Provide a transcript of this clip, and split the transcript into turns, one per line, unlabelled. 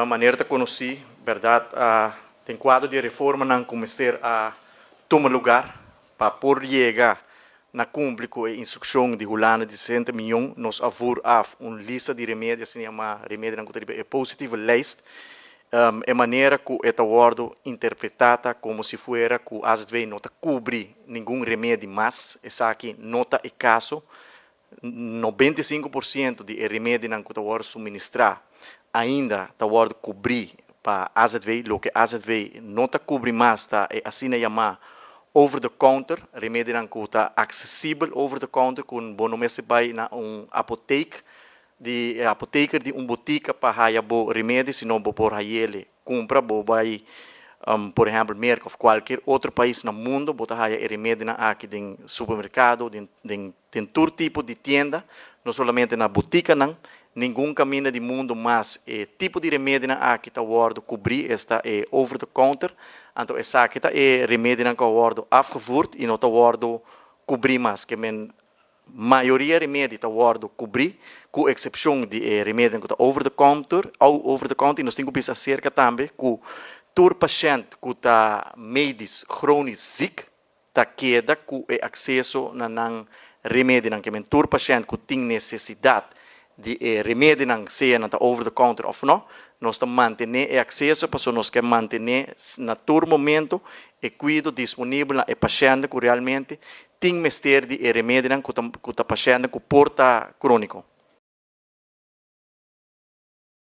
Manera ta konosí, bèrdat, den kuadro di e reformanan ku mester a tuma lugar pa por yega na kumpli ku e instrukshon di Hulanda di 60 mion, nos a voer af un lista di remedi, asina yamá remedinan ku ta riba e positieve lijst. E manera ku e ta wòrdu interpretá ta komo si fuera ku AZV no ta kubri ningun remedi mas. Esaki no ta e kaso. 95% di e remedinan ku ta wòrdu suministrá ainda ta wòrdu kubrí pa AZV. Loke AZV no ta kubri mas ta e asina yamá over the counter, remedinan ku ta aksesibel over the counter, ku bo no mester bai na un apotek di apotheker di un botika pa haya bo remedi, sino bo por hay'é kumpra, bo bai, por ehèmpel, Merka òf kualke otro pais na mundu, bo ta haya e remedinan aki den supermerkado, den tur tipo di tienda, no solamente na botikanan. Ningun kaminda di mundu mas e tipo di remedinan aki ta wòrdu kubrí, esta e over the counter. Anto esaki ta e remedinan ku a wòrdu afgevoerd i no ta wòrdu kubrí mas. Ke men mayoria remedi ta wòrdu kubrí, ku eksepshon di e remedinan ku ta over the counter, over the counter. I nos tin ku bisa aserka tambe ku tur pashènt ku ta medisch chronisch ziek ta keda ku e akseso na nan remedinan. Ke men tur pashènt ku tin nesesidat di e remedinan, sea nan ta over the counter òf no, nos ta mantené e akseso, pasobra nos ke mantené na tur momento e kuido disponibel na e pashènt ku realmente tin mester di e remedinan ku ta pashènt ku por ta króniko.